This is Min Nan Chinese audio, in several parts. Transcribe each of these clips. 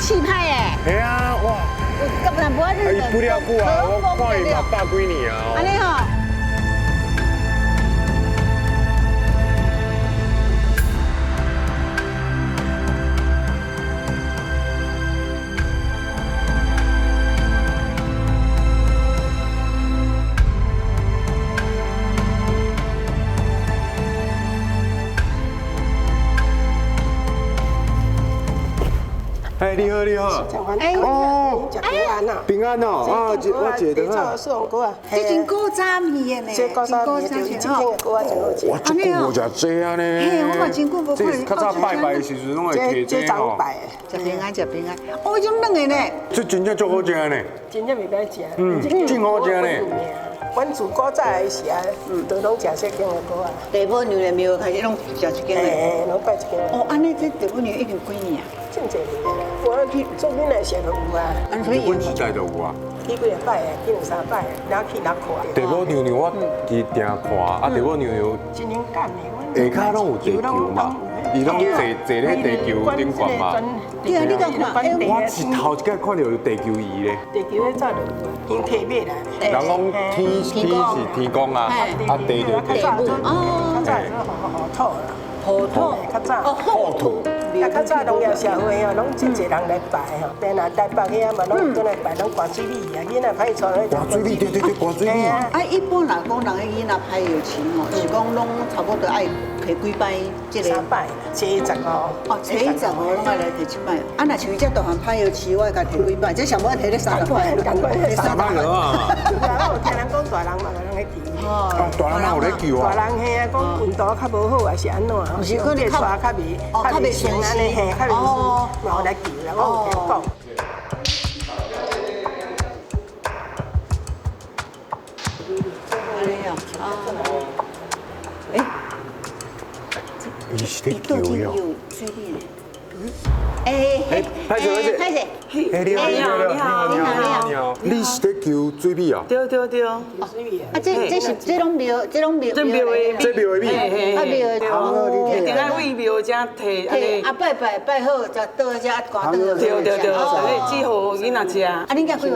氣派哎。係啊，哇！有淡薄仔日本伊不了久啊，我看伊嘛百幾年啊。按呢吼。哎，你好，你好。哎，哦，平安啊！平安哦，啊，我姐的哈。這真古早味的呢，這古早味，這間的粿仔真好食。我足久無食這啊呢。嘿，我嘛真久無看。較早拜拜的時陣攏會提這吼。食平安，食平安。哦，這種軟的呢。這真正足好食呢。真正袂歹食。嗯，真好食呢。阮自古早的時啊，都攏食這間的粿仔。地母娘的廟開始攏食這間的。嘿，攏拜這間。哦，按呢這地母娘已經幾年啊？真濟年啦，我去做囡仔時就有啊。日本時代就有啊。去幾擺啊？去兩三擺，哪去哪看。地母娘娘我伫定看，啊地母娘娘。真勇敢的。下跤攏有地球嘛，伊攏坐坐咧地球頂懸嘛。對啊，你敢看？我是頭一擺看著有地球儀咧。地球彼早就有，𪜶提馬來。人講天天是天公啊，啊地就地母。哦。較早做雨土啦。雨土。較早。雨土。啊，較早農業社會哦，攏真濟人來拜吼，但若台北遐嘛，攏轉來拜，攏掛水米啊，囡仔歹帶咧。掛水米，對對對，掛水米。啊，一般若講人的囡仔歹藥錢吼，是講攏差不多愛提幾擺這個。三擺，初十五。哦，初十五攏愛來提一擺。啊，若像伊這大漢歹藥錢，我會共提幾擺，這上無愛提咧三十擺。三擺了啊！我有聽人講大人嘛有人咧求。哦，大人嘛有咧求啊。大人嘿啊，講運動較無好，還是按怎？毋是可能較較袂較袂順按呢嘿，較袂順，嘛有來求啦，我有聽講。哎，伊是咧求哟。哎哎，歹勢歹勢，歹勢。哎，你好，你好，你好，你好，你好，你是咧求水米啊？對對對。水米啊，這這是這攏廟，這攏廟。這廟的。這廟的米。啊廟的。一定愛為廟遮提按呢。啊拜拜拜好，才倒遮趕轉。對對對，所以只予囡仔食。啊，恁囝幾歲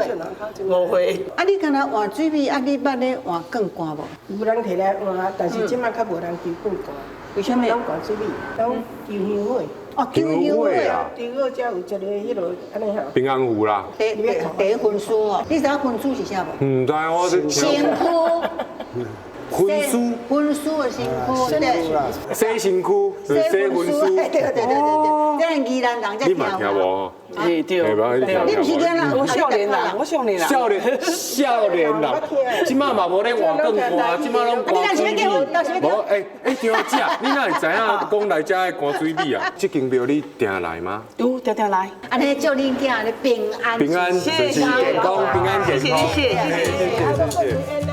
？5歲。啊，你敢若換水米，啊，你捌咧換粿乾無？有人提來換，但是這擺較無人求粿乾。為啥物？攏灌水米，攏求香火。哦，求香火啊！求香火才有一个彼落按呢吼。平安符啦。第第分书哦，你知影分书是啥無？毋知我是。身軀。分書。分書的身軀，對。洗身軀，洗分書。對對對對對，這咱宜蘭人才你嘛聽無？對對。你毋是囡仔，我少年人，我少年人。少年少年人，這擺嘛無咧換粿乾，這擺攏灌水米。無，欸欸，對啊，姐，你哪會知影講來遮愛灌水米啊？這間廟你定來嗎？有，定定來。按呢祝恁囝咧平安，平安，健康，平安健康。謝謝謝謝謝謝謝謝。